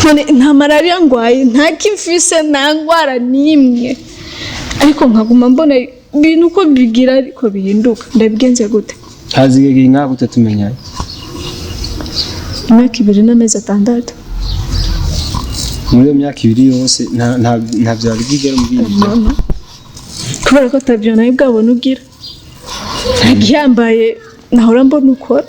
None nta malariya ngwaye, nta kimfise, nta ndwara n'imwe, ariko nkaguma mbona ibintu uko bigira ariko bihinduka. Ndabigenze gute? Hazigaye nka gute tumenyanye? Imyaka 2 n'amezi 6. Muri iyo myaka 2 yose nta byari bwigera umbwira ibyo. Mama, kubera ko atabyo nawe bwabona ugira ntagihambaye nahora mbona ukora.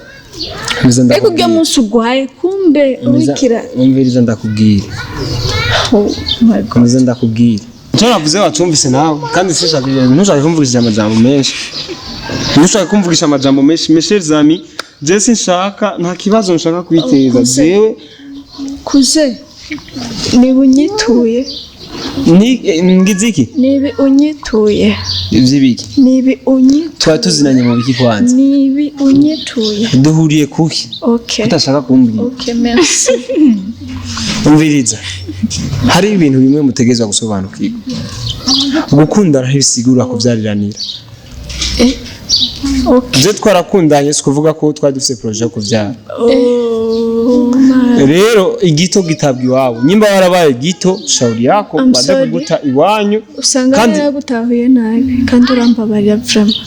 Umviriza Ariko ndakubwira. urya munsi ugwaye kumbe ubikira. Umviriza ndakubwira. Oh my God. Umviriza ndakubwira. Icyo navuze wacumvise nawe, kandi sinshaka, ntushaka kumvugisha amajambo menshi. Ntushaka kumvugisha amajambo menshi, mes chers amis. Je sinshaka, nta kibazo nshaka kwiteza. Kuze. Jewe Kuze, niba unyituye. Ni ngize iki? Niba unyituye. Ivy'ibiki? Niba unyituye. Twari tuzinanye mu biki kwanza? Niba unyituye. Duhuriye kuki? Okay. Utashaka kumbwira. Okay, merci. Umviriza, hari ibintu bimwe mutegerezwa gusobanukirwa. Gukundana ntibisigura kuvyariranira. Okay. Je twarakundanye, si kuvuga ko twari dufise projet yo kuvyara. Oh my. Rero igito gitabwa iwabo. Nyimba warabaye gito, shauri yako. I'm Baze sorry. kuguta iwanyu. Usanga Kandi- yaragutahuye nabi, kandi urambabarira vraiment.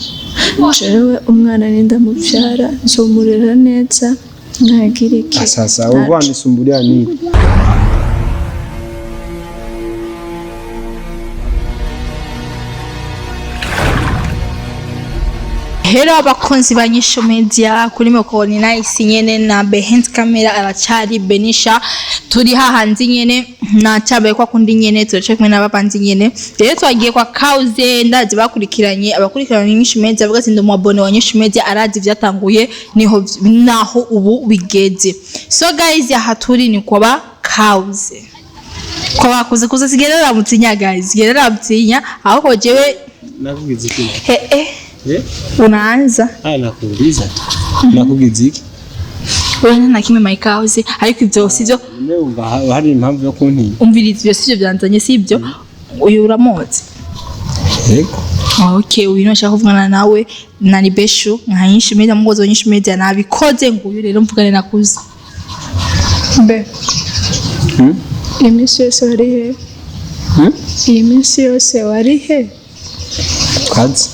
Jewe umwana nindamubyara nzomurera neza, ntagira iki. Sasa Ntaco. urwanisumbulia nini? Hello abakunzi ba Nyisho Media, kuri mikoro ni Nice nyene na behind camera aracari Benisha. Turi hahanzi nyene nacabaye kwa kundi nyene, turaca kumwe n'abapanzi nyene. Rero twagiye kwa Kauze, ndazi bakurikiranye, abakurikiranye Nyisho Media bavuga ati ndi umwabone wa Nyisho Media, arazi vyatanguye niho naho ubu bigeze. So guys, aha turi ni kwa ba Kauze, kwa bakuze kuze sigera ramutinya guys, sigera ramutinya aho jewe. Nakubwiza iki? He eh. Eh? Unaanza. Ah, nakuuliza tu. Nakubwiza iki? Oya, nta kimwe my house, ariko ivyo sivyo. None wumva hari impamvu yo kuntinya? Umviriza, ivyo sivyo byanzanye, sivyo. Uyu uramuzi? Yego. Okay, uyu niwe nshaka kuvugana nawe na ni Beshu nka Nyinshi Media, mugozi wa Nyinshi Media nabikoze nguyu rero mvugane nakuze. Mbe. Hmm? Iyi minsi yose wari he? Hmm? Iyi minsi yose wari he? Kazi.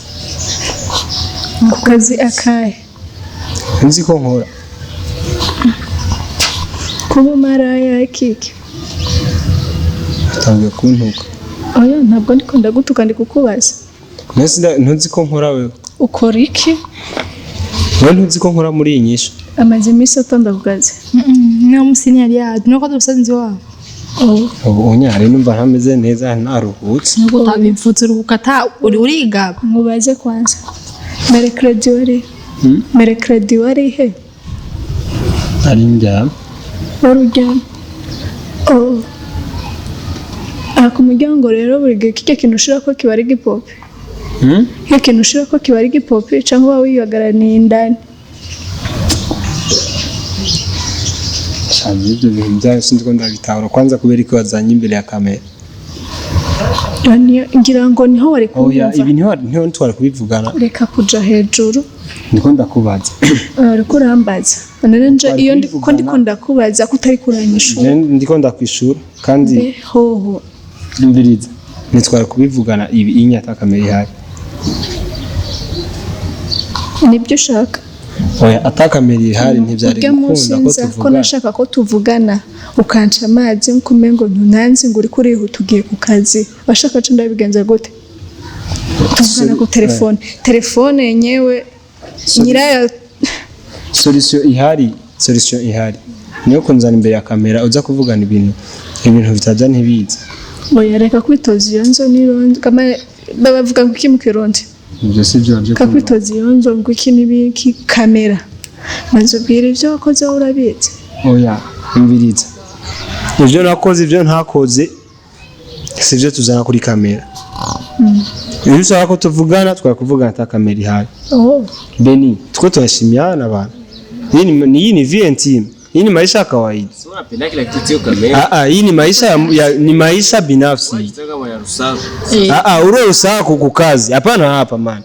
Ku kazi akahe? Nzi ko nkora. Kuba umaraya kiki? Utangiye kuntuka. Oya, ntabwo ndiko ndagutuka, ndi kukubaza. Ntuzi ko nkora wewe. Ukora iki? Wewe ntuzi ko nkora muri iyi nyishu. Amaze iminsi atonda ku kazi. Niwo musini yari yaje nuko dusanze iwabo. Oh. Ubu unyari numva ntameze neza, naruhutse. Nuko utabivutse uruhuka ata uri urigaba. Nkubaze kwanza. Mercredi wari? Hmm? Mercredi wari he? Ari njyana. Wari uryamye. Oh. Aha ku muryango rero buri gihe kijya kintu ushira ko kiba ari gipope. Hmm? Kijya kintu ushira ko kiba ari gipope cyangwa uba wihagarariye indani. Shaje ibyo bintu byayo sinzi ko ndabitahura kwanza kubera ko wazanye imbere ya kamera. Ngira ngo niho wari Oya, kubyumva. ibi niho ntwara kubivugana. Reka kuja hejuru. Ndiko ndakubaza. Uriko urambaza. None nje Twari iyo ndiko kubivugana. ndiko ndakubaza ko utari kuranyishura. Je ndiko ndakwishura kandi Mbe hoho. umviriza. Nitwara kubivugana ibi inya ata kamera ihari. Nibyo ushaka. Oya, ata kamera ihari ntibyari Urya munsi gukunda ko nza ko tuvugana. nashaka ko tuvugana ukanca amazi nkume ngo ntunanzi ngo uriko urihuta ugiye ku kazi. Washaka co ndabigenza gute? Tuvugana ku telefone. Telefone yenyewe nyirayo. Solution ihari, solution ihari niyo kunzana imbere ya kamera uza kuvugana ibintu bitaja ntibiza. Oya, reka kwitoza iyo nzo n'irondo kama babavuga ngo iki mu Kirundi? Ibyo si byo byo Reka kwitoza iyo nzo ngo iki n'ibiki kamera. Maze ubwira ibyo wakoze wowe urabizi. Oya, umviriza, ibyo nakoze, ibyo ntakoze si byo tuzana kuri kamera. Iyo ushaka ko tuvugana twakuvugana ata kamera ihari. Oh. Beni, tuko tunaheshimiana bana. Hii ni vie intime. Hii ni maisha ya kawaida. Sio unapenda kila kitu sio kamera. Ah ah, hii ni maisha ni maisha binafsi. Unataka mwana rusaku. Ah ah, ule usaku kukazi. Hapana hapa man.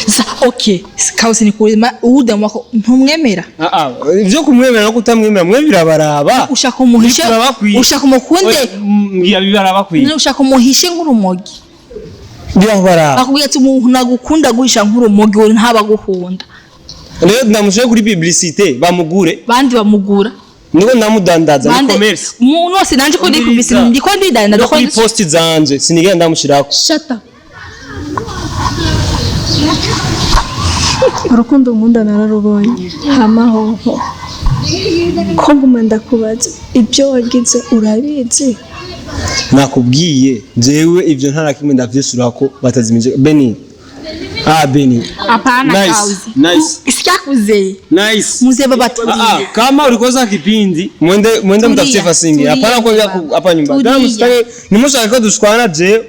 Sasa okay, kausi nikuulize, uwuda wako ntumwemera? Ah ah, ivyo kumwemera no kutamwemera mwe birabaraba. Ushaka umuhishe, Birabakwiye. ushaka umukunde, Oya, mbwira bibarabakwiye. ushaka umuhishe nk'urumogi. Birabaraba. Bakubwira ati umuntu nagukunda guhisha nk'urumogi, we ntabagukunda. Rero ndamushyire kuri publicité bamugure. Bandi bamugura. Niko ndamudandaza ni Bande commerce. umuntu wose nanje ko ndi Umviriza. kubisi ndiko ndidanda. No kuri post zanje sinigera ndamushirako. Shut up. Urukundo nkunda nararubonye hamahoho ko nguma ndakubaza ibyo wagize urabizi. Nakubwiye jewe ivyo nta na kimwe ndavyishurako batazimije Beni. Ah Beni. Hapana. Nice, Kauzi. nice. Sikakuze. Nice. Mzee baba Ah, tulia. ah, kama ulikosa kipindi mwende mwende Tulia, mtafute fasingi. tulia, Hapana kuja baba. hapa nyumbani. Tulia. Damu sitaki nimushaka ko dushwana jewe.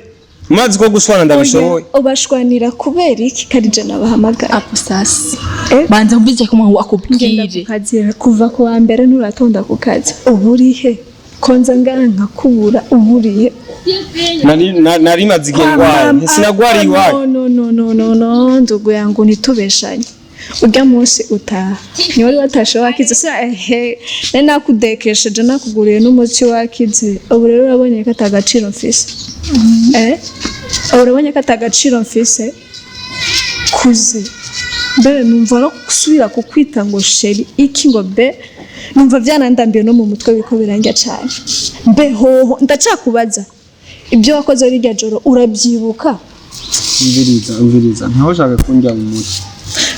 Mazi ko gushwana ndabishoboye. Ubashwanira kubera iki karije nabahamagara? Hapo sasa. Eh? Banza umvise ko umuntu Ngenda akubwire. ku kazi kuva ku wa mbere nturatonda ku kazi, uba urihe ko nza ngaha nkakubura, uba urihe? Nari nari maze igihe ngwaye. Sinagwari iwayo. No no no no no, ndugu yangu ntitubeshanye. Urya munsi utaha ni wari watashe wakize se? Ehe, nari nakudekesheje nakuguriye n'umuti wakize. Ubu rero urabonye ko atagaciro mfise. Eh, ubu urabonye ko atagaciro mfise kuze mbere numva no gusubira kukwita ngo chéri iki ngo be numva byanandambiye no mu mutwe biriko birandya cane. Mbe hoho ndacakubaza ibyo wakoze rirya joro urabyibuka? Umviriza, umviriza. Ntaho ushaka kunjya mu mutwe.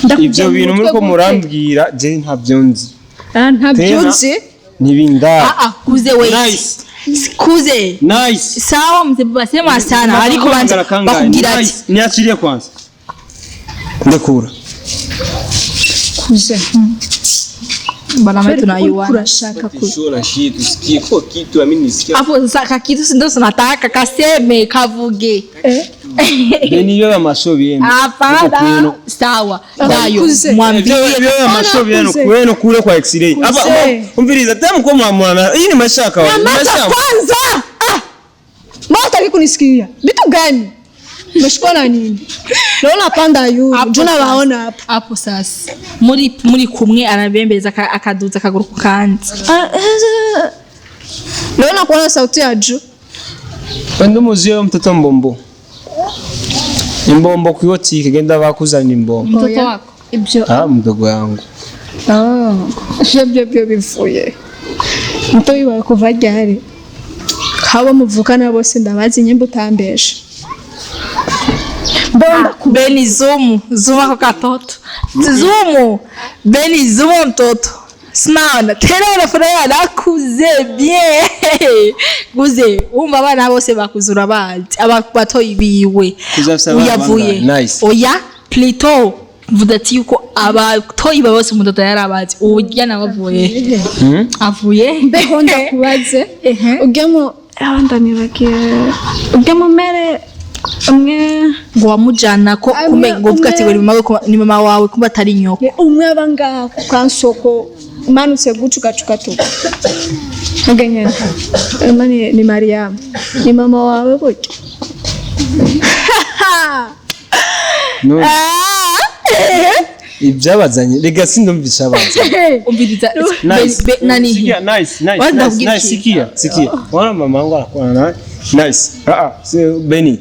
Ndakujya Ivyo mu bintu mutwe muriko gute? murambwira je ntabyo nzi. Ah, ntabyo Tena. nzi. Ntibinda. Ah ah, kuze wait. Nice. Kuze. Nice. Sawa mzee baba sema sana ariko banza bakubwira ati Nice. Niachilie kwanza. Ndekura. Kuze bana Kubera wetu na ko uriko yuana. urashaka ku Sio na shi tusikie kwa kitu amini nisikia. Hapo sasa kakitu si ndio tunataka kaseme kavuge. Eh? Beni yo amasho byenu. Hapana. Sawa. Dayo Kuze. mwambie. Byo amasho byenu Kuze. kwenu kule kwa x-ray. Aba Kuze. umviriza temu ko mwamwana. Hii ni maisha ya kawaida. Nyamaza Maisha ya- kwanza! Ah! Mbona hutaki kunisikia? Vitu gani? Umeshikwa na nini? Naona panda yuru. Hapo Juna sasa. waona hapa. Hapo sasa. Muri kumwe arabembeza akaduza akaguru ku kandi. Ah, eh, naona kuona sauti ya juu. Wenda umuziyo mtoto mbombo. Imbombo kuyotike genda bakuzana imbombo. Mtoto Oya. wako. Ibyo. Ah mdogo wangu. Ah, ibyo byo bivuye. Mutoyi wawe kuva ryari? Habo muvukana bose ndabazi nyimba utambesha. Mbona Beni zoom, zoom ako katoto. Zoom. Beni zoom mtoto. Sinaona tena unafurahia nakuze bien. Kuze umva abana bose bakuzura bazi aba batoyi biwe. Kuze afise abana Uyavuye. bangahe? Nice. Oya plutôt mvuga ati yuko abatoyi bawe bose umutoto yarabazi urya nawe avuye. Avuye. mbeho ndakubaze ujya mu aho ndanibagiye ujya mu mere umwe Ngo wamujana ko Amwe- kumbe ngo uvuga ati umwe- ngo ni mama we ni mama wawe kumbe atari nyoko. Umwe aba ngaha ku kansoko umanutse guca ugacukatuka ntugenyene Emma ni Mariyamu ni mama wawe burya. No. Ibyabazanye rega sindumvisha abazanye. Umviriza. Nice. Nani Sikia, nice, nice, Wanda nice, ubwira nice, iki? sikia, sikia. Wana mama wangu anakuwa na nice. Ah ah, si Beni.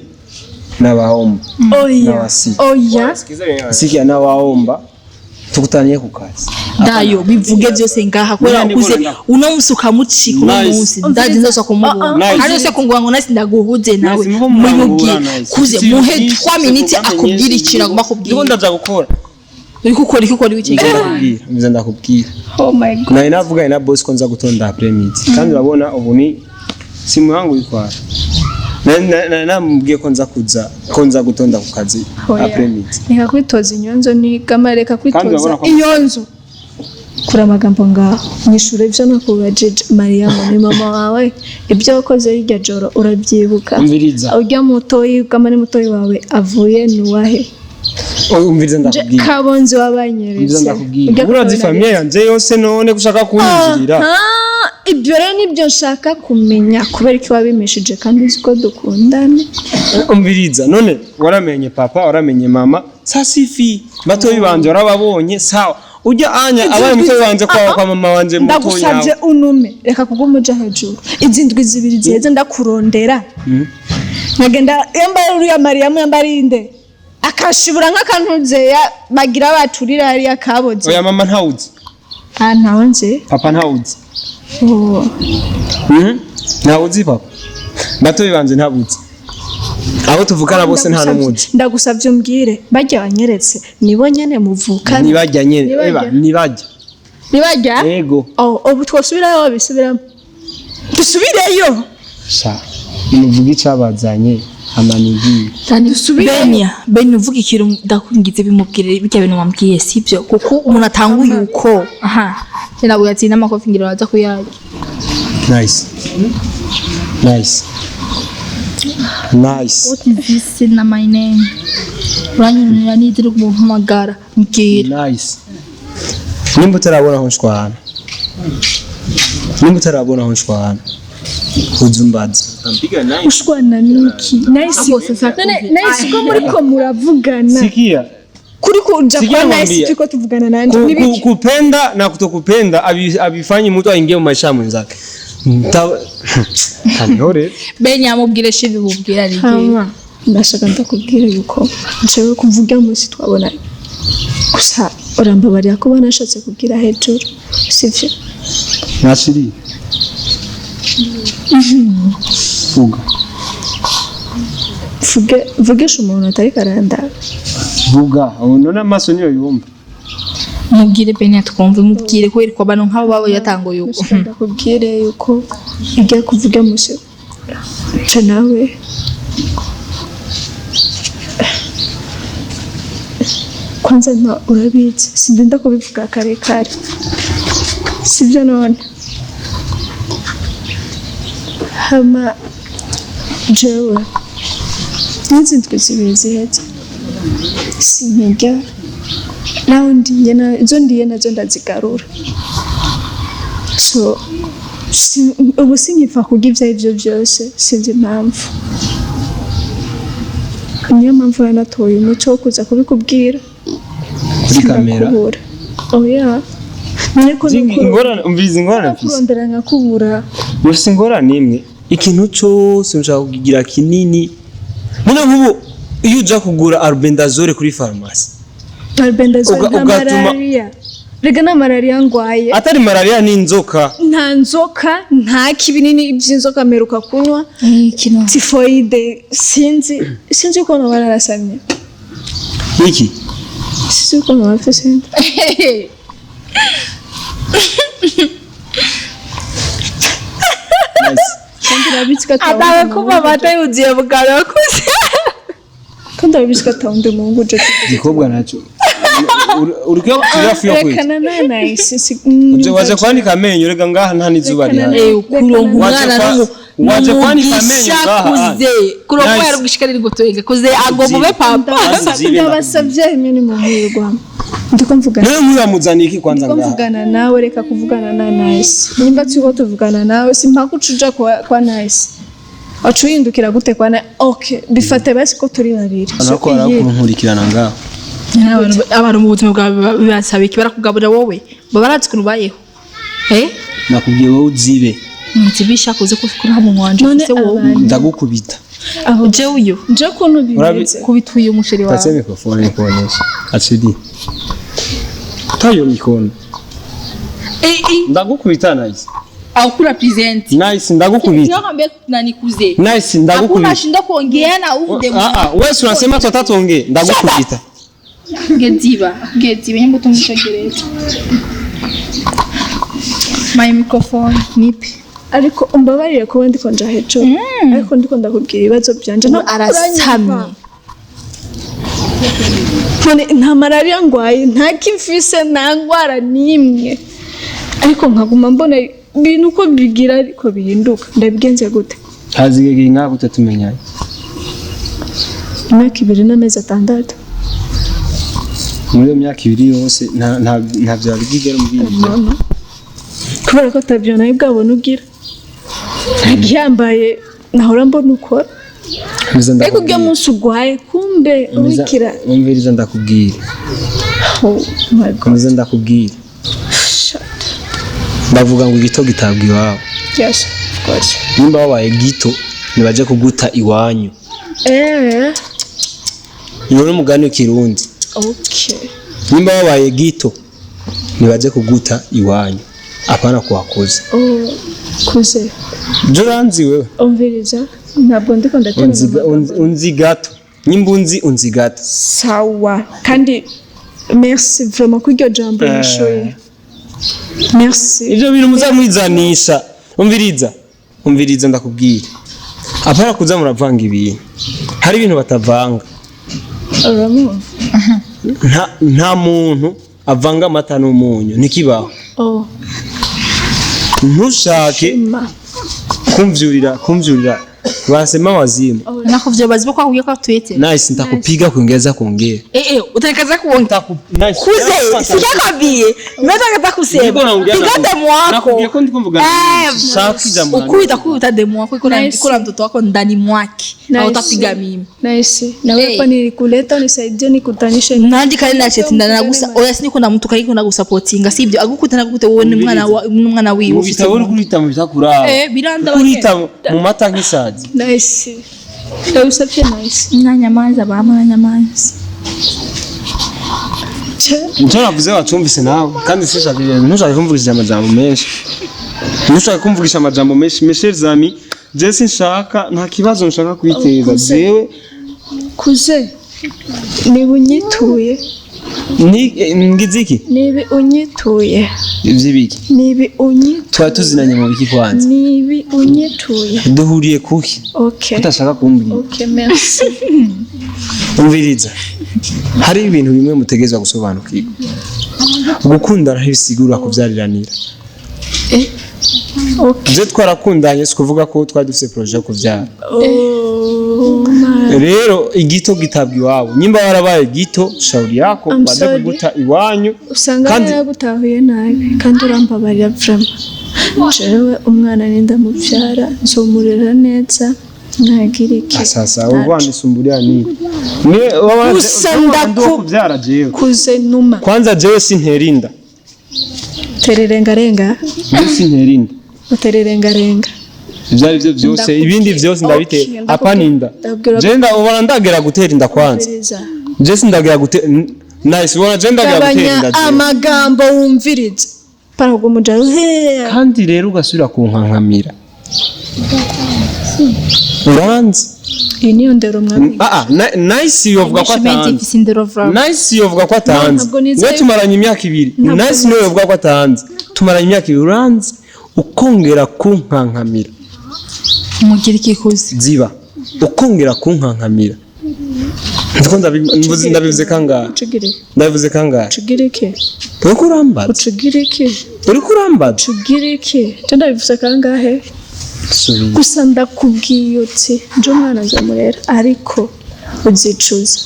Nawaomba. Oya Nawasi. oya. Sikiza wenyewe. Sikia nawaomba. Tukutanie ku kazi. Dayo bivuge byose ngaha kubera Niba ukuze ndikubona uno musi ukamucika uno Nice. munsi ndaje nzosa kumubona Nice. hari yose kungwa ngo nasi ndaguhuze nawe Nice, mubo murangura, mubwire nice. kuze Si muhe byinshi, 3 minutes si programme akubwira nyinshi. ikintu agomba Ndiko kubwira. ndaja gukora. Uriko ukora iki ukora iki? Nza ndakubwira, nza ndakubwira. Oh my God. Nari navuganye na boss ko nza gutonda après midi. Kandi urabona ubu ni simu yangu ikwara. Nari namubwiye ko nza kuza ko nza gutonda ku kazi Oya. après midi. Reka kwitoza inyonzo ni gama reka Kandi kwitoza urabona ko- inyonzo. Kura amagambo ngaho nyishure ivyo nakubajije. Mariyamu ni mama wawe ibyo wakoze hirya joro urabyibuka? Umviriza. Urya mutoyi gama ni mutoyi wawe avuye ni uwahe? Umviriza Je, ndakubwira. kabonzi Umviriza wabanyeretse. ndakubwira. Urya Urazi kabonzi familia yanje yose none gushaka kunyinjirira. Aha, Ibyo rero nibyo nshaka kumenya, kubera ko wabimishije kandi uzi ko dukundana. Umviriza, none waramenye papa, waramenye mama, sasifi batoyi banje warababonye, sawa. Ujya anya abaye mutoyi wanje kwa mama wanje mutoyi. Ndagusabye unume, reka kuguma uja hejuru. Izi ndwi 2 ziheze ndakurondera, nkagenda yambaye uriya Mariyamu, yambara inde, akashibura nk'akantuzeya bagira baturira hariya kaboze. Oya, mama ntawuzi. Ah, ntawe nzi. Papa ntawuzi. Oh. Ntawuzi papa, batoyi banje ntabuzi, abo tuvukana bose nta n'umuzi. Ndagusabye umbwire, barya wanyeretse nibo nyene muvukana? Nibajya nyene. Nibajya. Eba nibajya. Nibajya. Yego. Oh, ubu twosubirayo, wabisubiramo, dusubireyo. Sha, nimuvuge icabazanye amanigiye. Dusubireyo. Benya, Benya, uvuga ikintu ndakungize, bimubwire bijya bintu wambwiye sibyo, kuko umuntu atanguye uko aha nabwo yatsinda amakofi ngira baza kuyarya. Nice, nice, nice. What is this in my name? Uranyonera n'iziri kumuhamagara, mbwira. Nice. Nimba utarabona aho nshwana, nimba utarabona aho nshwana, uzumbaza. Ampiga nice. Ushwana niki, Nice? Abo sasa None Nice, ko muriko muravugana Sikia. Kuri kuja Sikia kwa Nice, mwambia. turiko tuvugana nanje. Nibiki? Kupenda na kutokupenda abifanyi mtu aingie mu maisha ya mwenzake. Tanihore. Benya, amubwire shibi, mubwire ari. Hama ndashaka ndakubwira yuko njewe kuvuga munsi twabonanye gusa, urambabarira ko banashatse kubwira hejuru, sivyo? Nashiri. Vuga. Mvuge, mvugisha umuntu atariko arandaba? Vuga. None amaso niyo yumva. Mubwire Benya twumve, mubwire kubera ko abantu nk'abo babo yatanguye uko. Ndashaka ndakubwire yuko igiye kuvuga munsi nce nawe kwanza nta urabizi, sindenda kubivuga kare kare, sibyo? None hama jewe n'izi ndwi 2 ziheze sinkirya, naho ndiye izo ndiye nazo ndazigarura, so ubu sinkipfa kurya ibyo aribyo byose, sinzi impamvu. Niyo mpamvu yanatoye umuco wo kuza kubikubwira. Kuri kamera. Ndakubura, oya, none ko Ingorane, umviza, ingorane mfise. kurondera nkakubura. Mufise ingorane imwe. Ikintu cose mushaka kukigira kinini. None nk'ubu iyo uja kugura albendazole kuri farumasi, Albendazole nta malariya rega, nta malariya ngwaye. Atari malaria ni inzoka. Nta nzoka, nta kibinini by'inzoka mperuka kunywa. Ikintu Tifoide sinzi, sinzi ukuntu bararasamye. Iki? Sinzi ukuntu bafise inda. Nice. Kandi urabizi ko atawundi atawe muhungu kuba amata yuzuye mu kanwa kuze. Kandi urabizi ko atawundi muhungu uje. Igikobwa naco. Uriko turafi yo kwita. Rekana na Nice. Uje waje kwanika amenyo, rega ngaha nta n'izuba Rekana rihari. Kuronka Waje umwana waje kwanika amenyo n'umugisha ngaha. kuze kuronka Nice. umwana n'umugisha ari gutwenga kuze agomba ube papa. Zibe. Ndabasabye imwe ni muhirwa, ndiko mvugana. None muramuzaniye iki kwanza Ndiko ngaha? mvugana nawe, reka kuvugana na Nice. Nimba turiko tuvugana nawe, simpaka uca uja kwa Nice, waca uhindukira gute kwa Nice? Okay, bifate basi ko turi babiri. Nako arakunkurikirana ngaha. Abantu mu buzima bwawe bibasaba iki? Barakugaburira wowe, baba barazi ukuntu ubayeho, eh. Nakubwiye wowe uzibe. Nzibisha kuze kuri mu wanje None ufise wowe. abantu Ndagukubita. Aho Je uyu nje kuntu bimeze. Kubituye umusheri Tatse wawe. mikrofone nikuonyeshe. Achidi. Tayo mikono. Eh eh. Ndagukubita, Nice. Akura present. Nice, ndagukubita. Niyo nani kuze. Nice, Hakuna ndagukubita. shinda kuongea na ude. Ah ah, wewe si unasema tutatuongee, ndagukubita. Geziba geziba nyimbo tumushegereza my microphone nipi. Ariko umbabarire kuba ndiko nja hejuru, ariko ndiko ndakubwira ibibazo byanje. Ntabwo Arasamye. uranyumva. None nta malariya ngwaye, nta kimfise, nta ndwara n'imwe, ariko nkaguma mbona ibintu uko bigira ariko bihinduka, ndabigenze gute? Hazigege ngaha gute tumenyanye? Imyaka 2 n'amezi 6. Muri iyo myaka 2 yose nta nta nta byari bwigera umbwira. Mama. Kubera ko atabyo nawe bwabona ugira ntagihambaye nahora mbona ukora. Umviriza, Ariko ndakubwira. urya munsi ugwaye kumbe ubikira. Umviriza ndakubwira. Oh my God. Umviriza ndakubwira. Shut. Bavuga ngo igito gitabwa iwabo. Yes, of course. Nimba wabaye gito, ntibaje kuguta iwanyu. Iyo ni umugani w'ikirundi. Okay. Nimba wabaye gito, ntibaje kuguta iwanyu, apana kuhakoze. Oh, kuze. Je, uranzi wewe. Umviriza, ntabwo ndiko ndaterana Unzi, amagambo. unzi gato. Nimba unzi gato. Sawa, kandi merci vraiment ko iryo jambo nishoye, merci. Ivyo bintu muzamwizanisha. Umviriza, umviriza ndakubwira, apana kuza muravanga ibintu. Hari ibintu batavanga. Uramwumva? Nta muntu avanga amata n'umunyu, ntikibaho. Oh. Ntushake Ma. kumvyurira basema wazimu. Nakuvyo bazi ko akubwiye ko atwite. Nice, nitakupiga kuongeza kuongea. Eh eh, utarekaza kuongea. Nice. Kuze, sijakwambie. Nataka kusema. Niko naongea na- Piga demu wako. Nakubwiye ko ndiko mvuga. Eh, Shaka ijambo. Ukuita kuita demu wako iko na Nice. iko na mtoto wako ndani mwake. Nice. Na utapiga mimi. Nice. Nawe Eh. hapa nilikuleta unisaidie nikutanishe. Nandi kandi nachetinda nagusa oya sinikunda muntu kayikunda gusapotinga sibyo agukunda nagukute wowe n'umwana wa n'umwana wiwe. Mu bitabo uri kurita mu bitakuraba. Eh, biranda. Kurita mu mata nk'isazi. Nice. Ndagusabye, nice. Nanyamaza ba nanyamaza. Nicyo navuze wacumvise nawe, kandi sinshaka, ntushake kumvugisha amajambo menshi. Ntushake kumvugisha amajambo menshi. Mes chers amis, je sinshaka, nta kibazo nshaka kwiteza. Jewe Kuze. Niba unyituye. Ni ngize iki? Niba unyituye. Ivy'ibiki? Niba unyituye. Twari tuzinanye mu biki kwanza? Niba unyituye. Duhuriye kuki? Okay. Utashaka kumbwira. Okay, merci. Umviriza. Hari ibintu bimwe mutegerezwa gusobanukirwa. Gukundana ntibisigura kuvyariranira. Okay. Je, twarakundanye si kuvuga ko twari dufise projet yo kuvyara. Oh my. Rero igito gitabwa iwabo. Nimba warabaye gito, shauri yako. I'm Baje sorry. kuguta iwanyu. Usanga Kandi- yaragutahuye nabi kandi urambabarira vraiment. Jewe umwana nindamubyara nzomurera neza, ntagira iki. Sasa urwanisumbulia nini? Ni Gusa ndaku- kuvyara jewe. Kuze numa. Kwanza jewe sinterinda. Tererengarenga. Jewe sinterinda. Utererengarenga. Ivyo ari byo byose, Ndakubwira. ibindi byose ndabitera. Okay, ndakubwira. Apana inda. Ndakubwira. Je ubona ndagera gutera inda kwanza. Umviriza. Je sindagera gutera. Nice, ubona je ndagera gutera Gabanya inda jewe. amagambo wumvirize. Para kugumuja. Kandi rero ugasubira kunkankamira. Uranzi? Iyi niyo ndero mwami. Ah ah, Nice yovuga ko atanze. Ifise indero vra. Nice yovuga ko atanze. Ntabwo nizeye- Niwe tumaranye imyaka 2. Ntabwo Nice niwe yovuga ko atanze. Tumaranye imyaka 2, uranzi? Ukongera kunkankamira. Mugira ikikuzi. Ziba. Ukongera kunkankamira. Ndiko ndabivuze kangahe? Ucugire. Ndabivuze kangahe? Ucugire iki? Uriko urambaza? Ucugire iki? Uriko urambaza? Ucugire iki? Je ndabivuze kangahe? Subira. Gusa ndakubwiye uti nje umwana nzamurera ariko uzicuza.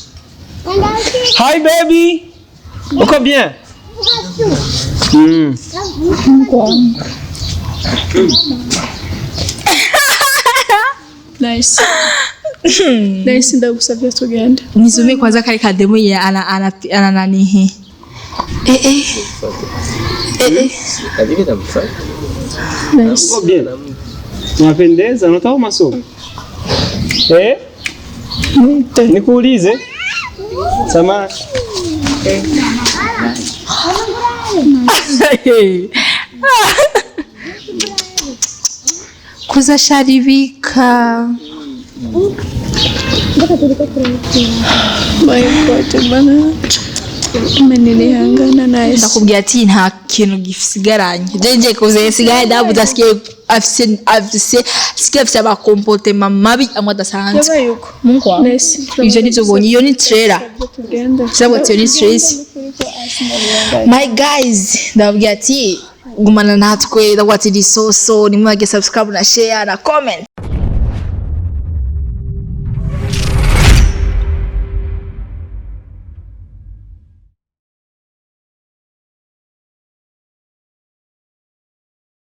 Hi baby. Uko bien? Nice. Nice, ndagusabye tugende. Nizume kwanza kare kademu ya ana ana ana nanihi. Eh eh. Eh eh. Nice. Uko bien? Unapendeza, unataka masomo? Eh? Mwite. Nikuulize? Samahani. Kuzasharibika. My God, bana. Imenilihangana nice. Ndakubwira ati nta kintu gisigaranye. Jeje kuze sigaye dabu asikiye afise asikiye afise abakomportema mabi amwe adasanzwe. Yabaye uko. Mungu wawe. Nice. Ivyo nivyo ubonye iyo ni trailer. Tugende. Cyangwa ati iyo ni stress. My guys, ndababwira ati gumana natwe, ndabwira ati risoso nimwage subscribe na share na comment.